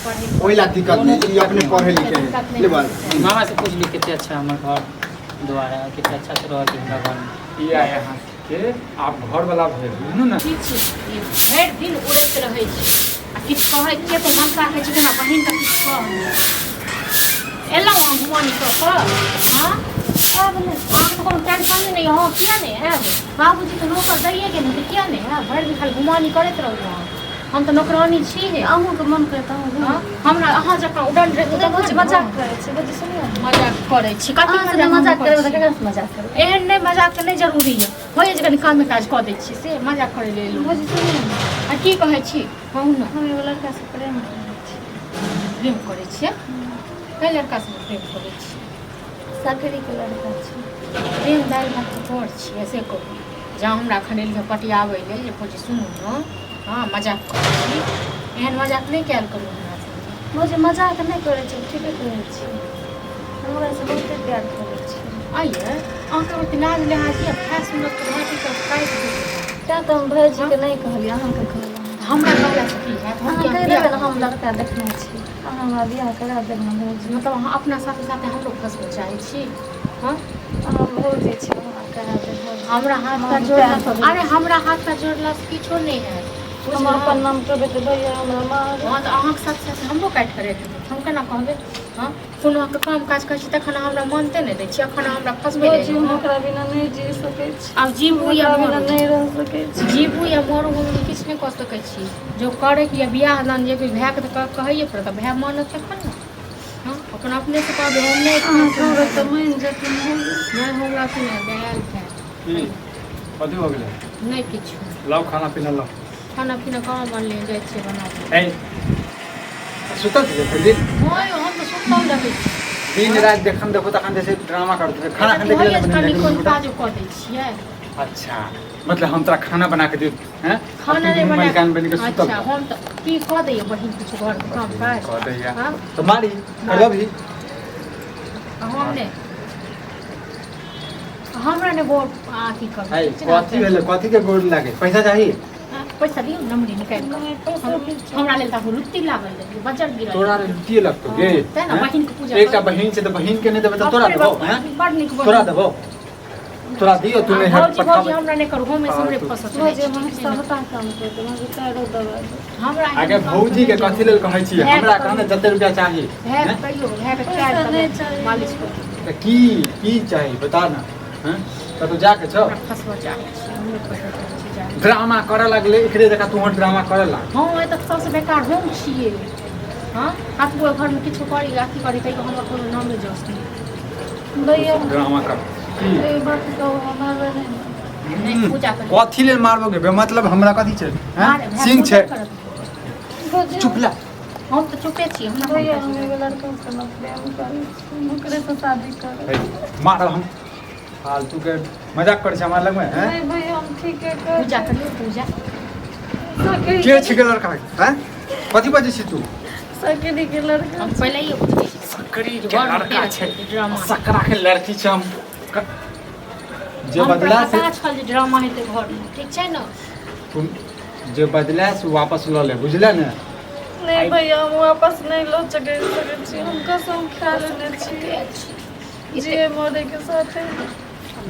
पढ़ै ओहि ला दिक्कत नहि, ई अपने पढ़े लिखे है। ले बाल। मामा से पूछ ली कते अच्छा हमर घर द्वार है, कते अच्छा से रहत हमरा घर में। ई आय अहाँ के आब घर वाला भेल, बुझलू ने? किछु ई भरि दिन उड़ैत रहै छै आ किछु कहै छियै तऽ मनसा कहै छै हमरा बहिनके किछु कह। एलहुँ अहाँ घुमानी कऽ कऽ? हँ, आब नहि, अहाँके तऽ कोनो टेंशन नहि यऽ। हँ, किया नहि आयब? बाबूजी तऽ नौकर दैए गेल तऽ किया नहि आयब? भरि दिन खाली घुमानी करैत रहू अहाँ। हम तऽ नौकरानी छी हे। अहूँके मन करत अहूँ घुमू। हँ, हमरा अहाँ जकाँ उड़न रहतै नहि तखन भौजी, ने। मजाक करै छी भौजी, सुनियौ ने। मजाक करै छी? कथी अहाँ से मजाक मजाक हम करबै करै तऽ छी? ककरासँ मजाक करबै? एहन नहि, मजाक नहि जरूरी यऽ। होइए जे कनि कामे काज कऽ दै छी से मजाक करै लेल एलहुँ। भौजी, सुनियौ ने। आ की कहै छी, कहू ने। हम एगो लड़कासँ प्रेम करै छी। प्रेम करै छियै? कै लड़कासँ प्रेम करै छियै? सकरीके लड़का छै। प्रेम दालि भातके पर छियै से कहू। जँ हमरा एखन एलियै पटियाबै लेल जे भौजी सुनू ने, हँ, मजाक करै छी, एहन मजाक नहि कयल करू हमरा संगे। भौजी, मजाक नहि करै छी, ठीके कहै छी। हम ओकरासँ बहुते प्यार करै छी। आइये अहाँके ओते लाज लिहाज यऽ? भाय सुनत तऽ भाय की करत? काटि देत। तेँ तऽ हम भायजीके नहि कहलियै, अहाँके कहलहुँ। हमरा कहलासँ की हैत? हम अहाँ किया कहि बियाह देबै ने, हम करब? लड़का देखने छी, अहाँ हमरा बियाह करा देब ने भौजी? मतलब अहाँ अपना साथे साथे हमरो फँसबऽ चाहै छी? हँ, अहाँ भौजी छी, हमरा करा देब भौजी। हमरा हाथ हम पैर पैर जोड़ला पकड़ै अरे छी। हमरा हाथ पैर जोड़लासँ किछो नहि हैत, हम बुझलहुँ? अपन नाम कहबै तऽ भैया हमरा मारत। हँ, तऽ अहाँके साथ साथ हमरो काटि कऽ राखि देत। हम केना कहबै? हँ, कोनो अहाँके काम काज करै छी तखन अहाँ हमरा मानते नहि दै छी, एखन अहाँ हमरा फँसबै भौजी, हम ओकरा बिना नहि जी सकै छी। आब जीबू या ओकरा बिना मरू, नहि रहि सकै छी। जीबू या मरू, हम ओहिमे किछु नहि कऽ सकै छी। जो करैके यऽ बियाह दान जे किछु भायके तऽ कहैए पड़त। भाय मानत तखन ने। हँ, अपन अपनेसँ कहबै, हम नहि। अहाँ कहबै तऽ मानि जेथिन भैया। नहि, हमरा से नहि दयाल भाय। की कथी भऽ गेलै? नहि किछु। लाउ, खाना पीना लाउ। खाना पीना कहाँ बनलै? जाइ छियै बनाबै। ए, सुतल छियै भरि दिन? हँ यौ, हम तऽ सुतल रहै छी। दिन राति जखन देखो तखन जैसे ड्रामा करैत रहै। खाना अथी खान होइए जे कनि कोनो काजो कऽ दै छियै। अच्छा, मतलब हम तोरा खाना बना के दियौ हैं? खाना नहि बना मलिकान बनि के सुतल। अच्छा, हम तऽ की कऽ दैयै बहिन किछु घरके काम काज? कऽ दैया। हँ। तऽ मारी करबही। हम नहि, हमरा नहि गोर अथी करू। है। ठीक छै ने? कथी भेलै? कथी के गोर लागे? पैसा चाही? हँ, पैसा दियौ, नमरी निकालि कऽ। नहि, पैसा किछु। हमरा लेल तऽ लुत्ती लागल रहै, बजर गिरल। तोरा लुटिए लगतौ गे? हँ, तेँ ने हैं? बहिनके पूजा एकटा करू। बहिन छै तऽ बहिन के नहि देबै तऽ तोरा बाप रे देबौ? बाप, हैं? बड़ नीक बहिन। तोरा देबौ, तोरा दियो, तू आ नहि हट। भौजी, भौजी, पठाबै। हमरा नहि करू, हम एहिसँ हमरे फँसऽ चाहै भौजी, छी, हम ठीक छै ने? सबटा काम करि देब, अहाँके पैरो दबा देब। हमरा एहन आगे काम भौजी के नहि। कथी लेल कहै छी? भायके हमरा करू। कहने जते रुपया चाही। भायके हैं? कहियौ, भायके पैसा पैर नहि दबा चाही। मालिश करू। तऽ की की चाही बता ने? हैं, कतौ जाके छौ? हमरा फँसबऽ चाहै छी? हमरे फँसबऽ चाहै छी जाके। ड्रामा करऽ लगले, एकरे जकाँ तू ड्रामा करऽ लाग। हँ, एतऽ तऽ सबसँ बेकार हम छियै। हँ, कतबो घरमे किछो करी, अथी करी, तैयो हमर कोनो नामे जस नहि। भैया। ड्रामा कर की? एगो बात कहू, हम मारबै नहि ने? नहि, पूजा करी। कथी लेल मारबो गे? मतलब हमरा कथी छै, हैं? मारे, भाय सिंह पूजा छै। करत। भौजी। चुप ला। हम तऽ चुपे छी, हमरा भैया, कोन हम काज? एगो लड़का से ने प्रेम करै छी, हम ओकरेसँ शादी करब। हे, मारब हम। फालतू के मजाक करै छै हमरा लगमे, हैं? नहि भैया, हम ठीके कहै पूजा छी। करियौ, पूजा। सकरी। के छिकै लड़का, हैं? कथी बजै छी तू? सकरी के लड़का। हम पहिले ही बुझै छी। सकरी के घरमे लड़का के छै? ड्रामा। सकरा के लड़की छै। हम जे हमरा बदला से पता छल जे ड्रामा हेतै घरमे, ठीक छै ने? तू जे बदला से वापस लऽ ले, बुझले ने? नहि भैया, हम वापस नहि लऽ सकै सकै छी। हम कसम खा लेने छी, जिए मरे के साथे।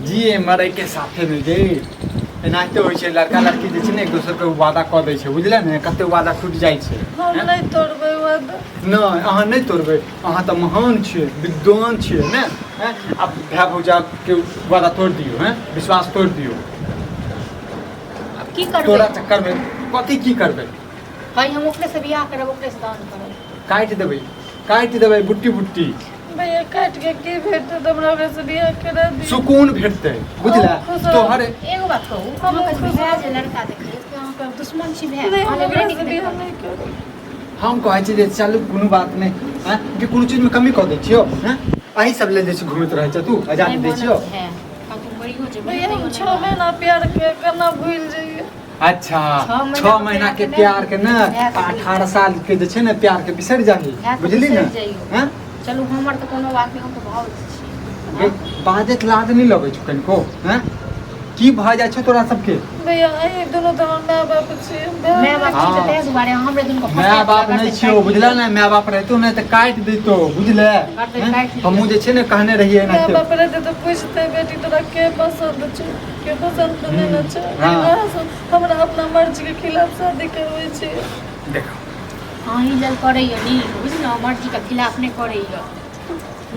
जिए मरे के साथे में गे, एनाहिते होइ छै। लड़का लड़की जे छै ने, एक दोसर के वादा कऽ दै छै, बुझले ने? कते वादा टूटि जाइ छै। हम हैं? नहि तोड़बै वादा। नहि, अहाँ नहि तोड़बै। अहाँ तऽ महान छियै, विद्वान छियै ने, हैं? आब भाय भौजाके वादा तोड़ि दियौ, हैं? विश्वास तोड़ि दियौ। आब की करबै? तोरा चक्करमे कथी की करबै? कहीं हम ओकरे से बियाह करब, ओकरे से दान करब। काटि देबै, काटि देबै बुट्टी बुट्टी। भैया, काटि के की भेटत? हमरा ओकरा से बियाह करा दियौ। सुकून भेटतै, बुझले? हम खुश रहब। तोहर एगो बात कहू, हम अहाँके खुश भाय रहब। जे लड़का देखै अहाँके दुश्मन छी भाय? नहि, हम अहाँ ओकरा नहि से नीक बियाह देखल। नहि करब। हम कहै छी जे चलू, कोनो बात नहि, आँय कि कोनो चीजमे कमी कऽ दै छियौ, आँय? अही सब लेल जे छै घुमैत रहै छै तू, आजादी दै छियौ? है कतहु मरियो जेबै भैया, तैयो हम नहि 6 रहब। महीना प्यार के केना भूलि जइयै? अच्छा। 6 महीना 6 के महीना के प्यार प्यार के ने भए के 18 साल के जे छै ने प्यार के बिसरि जाही। भए के बुझली ने? बिसरि जइयौ। आँय? चलू, हमर तऽ कोनो बात नहि, हम तऽ भाव छी। गे, बाजैत लाज नहि लगै छौ कनिको, आँय? की भऽ जाइ छौ तोरा सबके? भैया अहीं दुनू तऽ हमर माय बाप छी। माय बाप छी तऽ हाँ। ताहि दुआरे हमरे दुनू के माय बाप नहि छियौ, बुझले ने? माय बाप रहितो ने तऽ काटि दैतो, बुझले? काटि दैतो। हमहूँ जे छै ने कहने रहियै माय एनाहिते। बाप रहतै तऽ पूछतै बेटी तोरा के पसन्द छौ, के पसन्द तऽ नहि ने छौ। हाँ। अहाँ सब हमरा अपना मर्जीके खिलाफ शादी करबै छी। देखो अहीं लेल करैया नीक, बुझलहुँ? मर्जीके खिलाफ नहि करैया।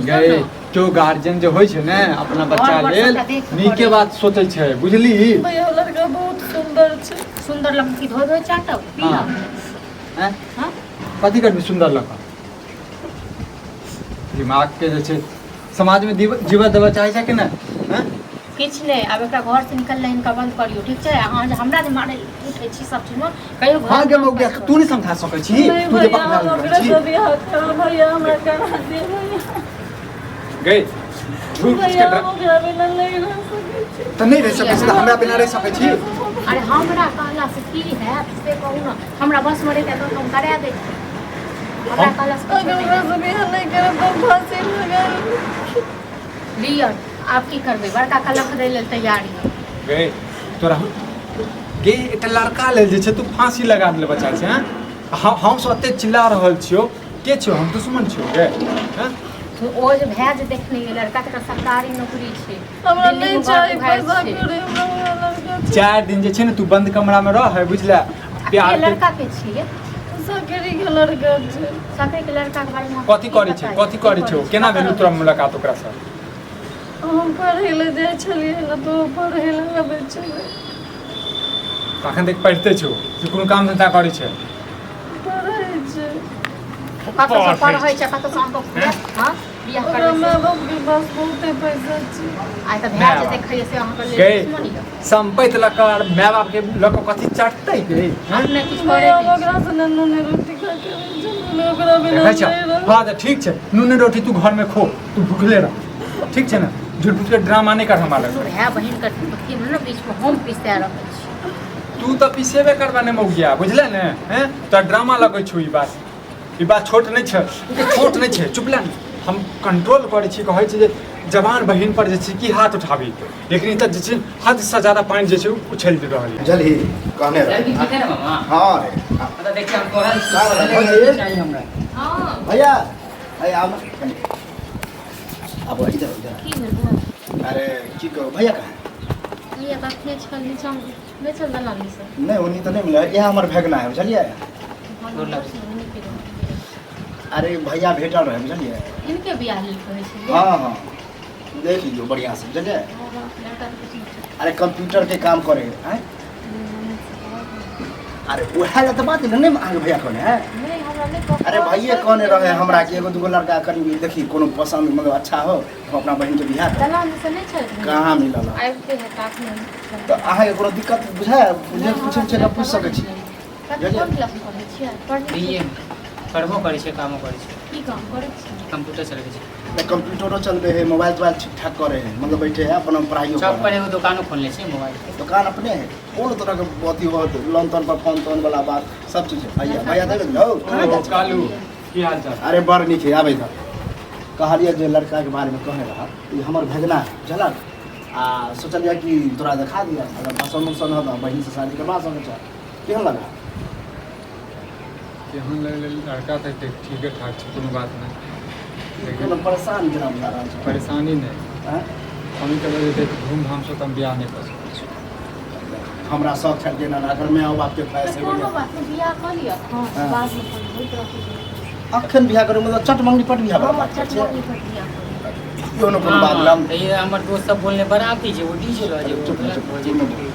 गए केओ गार्जियन जे होइ छै ने अपना बच्चा घर पर लेल सबटा देख कऽ नीके करै। बात सोचै छै, बुझली? भैया ओ लड़का बहुत सुन्दर छै। सुन्दर लग की धो धो चाटब पीलब? हाँ। आँय? हाँ? कथी करबी सुन्दर लऽ कऽ? दिमाग के जे छै समाजमे जीवऽ देबऽ चाहै छै कि नहि? आँय? किछु नहि, आब एकरा घर से निकलना हिनका बंद करियौ, ठीक छै? अहाँ जे हमरा जे मारै उठै छी सब चीजमे कहियो घर हाँ गे मौगिया, तू नहि समझा सकै छी? नहीं तू जे भैया बकला हम रहै ओकरा छी से बियाह करब। भैया हमरा करा दे भैया। गई झूठ के भैया हम ओकरा बिना नहीं रह सकै छी। तऽ नहि रहि सकै छी तऽ हमरा बिना रहि सकै छी? अरे हमरा कहला से की हैत से कहू ने। हमरा बस में रहिते तऽ हम करा दैती। हमरा कहला से अगर किछो नहि। ओकरा से बियाह नहीं करब तऽ हम फांसी लगा लेब। लिअ, आब की करबै? बड़का कलंक दै लेल तैयार यऽ। गई तोरा गे एकटा लड़का लेल जे छै तू फांसी लगा देले बच्चा छै। हैं, हम सब एते चिल्ला रहल छियौ, के छियौ? हम दुश्मन छियौ गे? हैं? तो ओ जे भए जे देखने ये लड़का तकर सरकारी नौकरी छै। हमरा दिल्ली नहीं मे घर चाही दुआरि पैसा छै। कौड़ी, हमरा वएह लड़का चाही। 4 दिन जे छै ने तू बंद कमरा में रह है, बुझले? आ प्यार के के लड़का के छियै? सकरी के लड़का छै। सकरी के लड़का के बारे में कथी की करै छै? पता यऽ? कथी करै छै ओ? केना कतऽ भेल रहै तोरा छै? मुलाकात ओकरा से? हम पढ़ै लए जाइ छलियै ने तऽ ओ पढ़ै लए आबै छलै। अखन तक पढ़िते छौ कि कोनो काम धंधा करै छै? पढ़ै छै। ओ कतऽ से पढ़ै छै, कतऽ से अहाँके हँ बियाह ओकरा करबै? माय बाप के पास बहुते पैसा छै। आइ तऽ भए जे देखैए से अहाँके लेल गै दुश्मन यऽ। सम्पैत लऽ कऽ माय बाप के लऽ कऽ कथी चटतै गे? हँ? अपने किछु करै भैया नहि छै। ओकरा से नून रोटी खा के रहै छलै, ओकरा बिना देखै छ? नहि रह। हाँ तऽ ठीक छै, नूने रोटी तू घरमे खो, तू भुखले रह, ठीक छै ने? झूठ मूठ के ड्रामा नहि कर हमरा लग। भाय बहिन के अथी मे ने बीच में हम पिसा रहल छी। तू तऽ पिसेबे करबा ने मौगिया, बुझले ने? हैं, तोरा ड्रामा लगै छौ। ई बात छोट नहि छै, ई छोट नहि छै। चुप ले ने, हम कंट्रोल करै छी। कहै छी जे जवान बहिन पर जे छै की हाथ उठाबी, लेकिन ई तऽ जे छै हदसँ ज्यादा पानि जे छै उछलि रहल यऽ। बुझलही कहने रह। लड़की ठीक है ना मामा? हाँ रे हाँ। मतलब देखिए हम तोहर का बोला, भौजी? चाहिए हमरा। हाँ। भैया अरे आओ ना कनी, आबो इधर इधर। की भेल बौआ? अरे की कहू, भैया कहाँ है? भैया तऽ अखने छल नीचा मे, नहि छल दलानी से। नहीं ओनी तो नहीं मिला, यहाँ हमर भेगना है, बुझलियै? गोर लागै। अरे भैया भेटल रहे, बुझलियै? हिनके बियाह लेल कहै छै? हाँ हाँ, देख लियौ बढ़िया से, बुझलियै? लड़का तऽ किछु नहि छै। अरे कंप्यूटर के काम करे हैं। अरे उएह लए तऽ बात नहि, अहाँके भैया कहने है? नहि, हमरा नहि कहल। अरे भैये कहने रहे हमरा कि एगो दूगो लड़का कनि देखी, कोनो पसंद मतलब अच्छा हो हम अपना बहिन के बियाह करब। दलान से नहि छल? कहाँ मिलल है? आबिते है ताकने। तऽ अहाँके कोनो दिक्कत बुझाय बुझे पूछे छै तऽ पूछि सकै छी। कोन क्लास में पढ़ै छियै? पढ़ै बीए छियै? पढ़बो करै छै, कामो करै छै। की काम करै छियै? कंप्यूटर चलबै छै। नहि, कंप्यूटरो चलबे है, मोबाइल तोबाइल ठीक ठाक करे है, मतलब बैठे है अपन पढ़ाइयो चौक पर करे है। एगो दोकानो खोलने छै मोबाइल के। दुकान अपने है, कोनो तरह के अथी होत लोन तोन पर फोन तोन वाला बात सब चीज है। भैया भैया देख लो कहाँ ओ जाइ छै? कालू, की हाल चाल? अरे बड़ नीक है, आबै इधर। कहलियै जे लड़का के बारे में कहने रहा, ई हमर भेगना है, बुझलक? आ सोचलियै कि तोरा देखा दिया, अगर पसंद उसंद हो तऽ बहिन से शादी करवा सकै छ। केहन लगा? केहन लगलै? लड़का तऽ ठीके ठाक छै, कोनो बात नहि, लेकिन कोनो परेशान जेना बुझा रहल छै। परेशानी नहि। आँय? हम ई कहबै जे धूमधामसँ तऽ हम बियाह नहि कऽ सकै छी। हमरा शौक छल कि ना अगर माय बाप के ख्वाहिश तऽ है। कोनो बात नहि, बियाह कऽ लिअ। हँ। हाँ। बादमे अपन होइत रहतै। अखन बियाह करू मतलब चट मंगनी पट बियाह वाला हँ, बात चट छै। मौनी पर बियाह करू। इहो न कोनो बात हाँ, नहि। तऽ ये हमर दोस्त सब बोलने बराती छै, वो डीजे लऽ जेबो। चुप, गलत चुप, भऽ चुप। जेतै।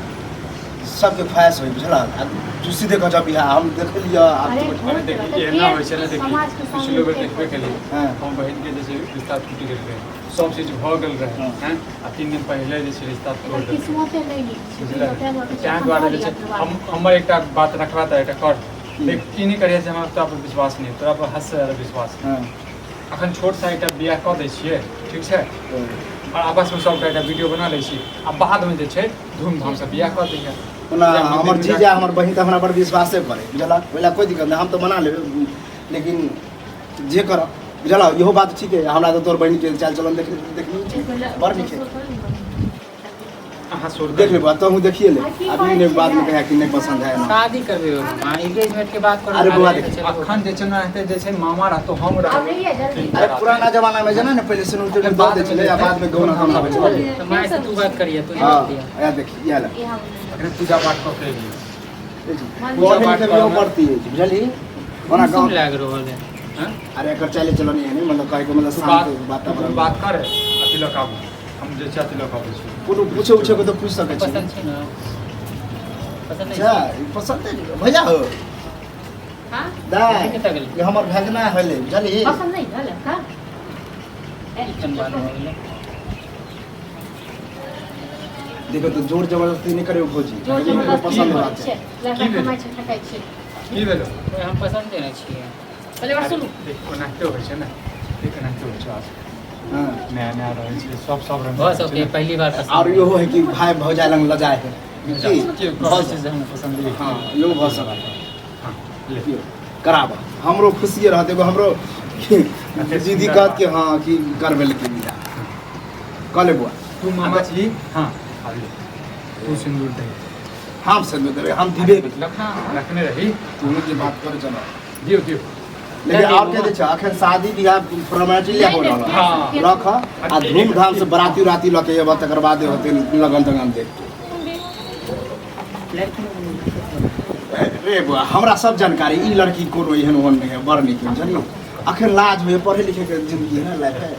सबके ख्वाहिश होइ, बुझल? आ तू सीधे कह बियाह हम देख लिअ आब। अरे तू- अरे होइत देखी रहतै, एना होइ छै ने फेर देखी समाजके सामने पिछलो बेर फेर देखबे केलियै। हाँ। हम बहिनके जे छै रिश्ता टूटि गेल रहै, सब चीज भऽ गेल रहै। हाँ। हैं, आ 3 दिन पहिले जे छै रिश्ता तोड़ एकर देलकै। किस्मते नहि नीक छै। बुझलक? ताहि दुआरे ताहि दुआरे जे छै हम हमर एकटा बात रखबा तऽ एकटा कर। देख, ई नहि करिहे जे हमरा तोरा पर विश्वास नहि, तोरा पर हदसँ ज्यादा विश्वास है। हाँ। अखन छोट सा एकटा बियाह कऽ दै छियै, ठीक छै? आओर आपसमे सबटा एकटा वीडियो बना लै छी आ बादमे जे छै धूमधामसँ बियाह कऽ दैहे। ओना या मंदिर हमर मे जीजा हमर बहिन तऽ हमरा बड़ विश्वासे करे, बुझल? ओहि लए कोइ दिक्कत नहि, हम तऽ मना लेबै, लेकिन जे करब, बुझल? इहो बात ठीक है, हमरा तऽ तोहर बहिनके चाल चलन देख देखनी छै, बड़ नीक है। अहाँ सोर देख ले बात तू देखिए ले आ, की अभी कहै नहीं बाद में छियै? कहा कि नहीं पसंद है ना। शादी करबे मामा एंगेजमेंट के बाद करबै। अरे बौआ देखी, अखन जे छै ने हेतै जे छै मामा रहतो हम आब रहबै। नहीं है जल्दी। अरे पुराना जमाना में जना ने पहले सिनुर तिनुर दऽ दै छलै आ बाद में गौना तौना होइ छलै। तऽ माय से तू बात करिए तू हाँ दिया। या देखी या ले यहाँ अखने पूजा पाठ कऽ के एलियै। पढ़े लिखे भी पड़ती है बुझलही ओना सुन गाँव लाग रहल है हाँ? अरे एकर चाले चलो नहीं है नहीं मतलब कहे के मतलब तू शांत बात वातावरण तू बात कर अथी लऽ कऽ आबू हम जे छै अथी लऽ कऽ आबै छी। कोनो पूछे उछे के तो पूछ सकै छी। पसंद छै ना? पसंद नहीं अच्छा ई पसंद है भैया हो हाँ दाय कतऽ गेलै? ई हमर भगना होले बुझलही। पसंद नहीं है लड़का। ई केहन बात भऽ गेलै? देखो तो जोर जबरदस्ती नहीं करे भौजी। जोर जबरदस्ती पसंद करै बात छै। है। लड़का की भेल? कमाइ छै ठकाइ छै। की भेलो? ओए, हम पसंद देने छियै। पहिले बार सुनू। देख ओनाहिते होइ छै ने, देख ओनाहिते होइ छै। आज हाँ नया नया रहै छै सब सब रंग भऽ सकै पहली बार पसंद। और इहो है कि भाई भौजाई लंग लजाए है की के कहै छै जे हमरा पसंद नहीं। हाँ इहो भऽ सकल। हाँ ले कियो कराबऽ हमरो खुशिये रहत एगो हमरो दीदी कहत कि हाँ कि करबे के बियाह कह ले बुआ। तू मामा छी। हाँ आब ले तू सिंदूर दे। हम सिंदूर देबै हम दिबे। मतलब रखने रही तू जे बात करे चल दियो दियो। लेकिन और के छै अखन शादी बियाह फॉर्मेलिटी ले हो रहल है। हाँ। रख आ धूमधाम से बराती उराती लऽ के अयबह तकर बाद होते लगन तगन देख के। रे बुआ हमरा सब जानकारी ई लड़की कोनो एहन ओहन नहीं है बड़ नीक है बुझलियै। अखन लाज होइए पढ़े लिखे के जिंदगी है ना लाइफ है।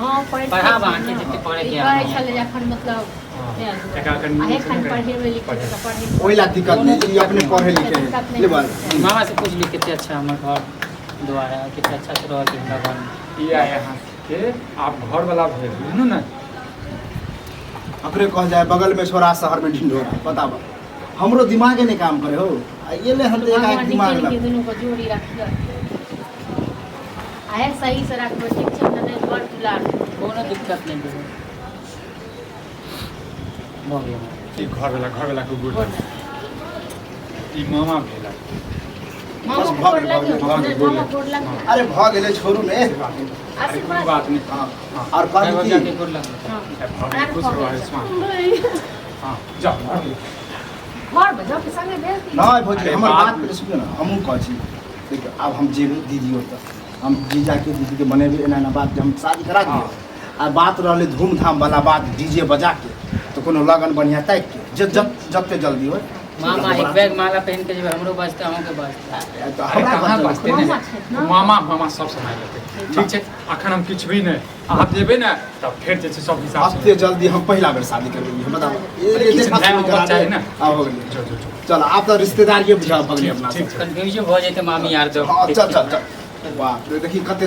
हाँ पढ़े पढ़ाब अहाँके जते पढ़े के कहै छलै जे अखन मतलब एकरा कनि आ एखन पढ़ेबै लिखेबै तऽ पढ़े ओहि ला दिक्कत नहीं ई अपने पढ़े लिखे है ले बुआ। मामा से पूछ ली कते अच्छा हमर घर द्वारा कते अच्छा से रहत हमरा घर में। ई आय अहाँ के आप घर वाला भेल बुझलू ने। अपने कह जाए बगल में छोरा शहर में ढिंढोरा बताब हमरो दिमागे नहीं काम करे हो आ ये ले हम तो एक भगवान दिमाग निके निके लग दुनू को जोड़ी राखिए आए सही से राखबै ठीक छै ने नहीं बड़ दुलार। कोनो दिक्कत नहीं भेल भऽ गेल। ई घर वाला के गोड़ ई मामा भेल। मामा बस के भऽ गोड़ गेल, लागियौ, भऽ गेल, भऽ गेल। मामा गोड़ लागियौ। अरे भऽ गेलै छोड़ू ने। अरे कोनो बात नहीं। हाँ हाँ और भाई कहली भौजाई की के गोड़ लागू। हाँ भऽ गेल, खुश रह आयुष्मान। हाँ जाओ घर में जाओ के संगे भेज दियौ। नहीं भौजी अरे हमर बात- बात पहिले सुनियौ ने हमहूँ कहै छी देखियौ आब हम जेबै दीदी ओतऽ हम जीजा के दीदी के बनेबै एना एना बात जे हम शादी करा दियौ आ बात रहलै धूमधाम वाला बात डीजे बजा के तऽ कोनो लगन बढ़िआँ ताकि के जे जते जल्दी होय। मामा एक बैग माला पहन के जेबै हमरो बजतै अहूँके बजतै। तऽ अरे हमरा कहाँ बजतै? बजतै ने मामा छथि ने। मामा मामा सब सम्हारि लेतै ठीक छै। अखन हम किछु भी नहि आप जेबै ने तब फेर जे छै सब हिसाब से एते जल्दी हम पहिला बेर शादी करबै हम बताबऽ अरे किछु देखा नया सुनी करा होबाक चाही दे। ने। आ हो गेलै जो जो जो चल आब तऽ रिश्तेदारिये बुझा पगली अपना ठीक छै। कन्फ्यूजो भऽ जेतै मामी आर जब हाँ चल चल चल बाप रे देखी कते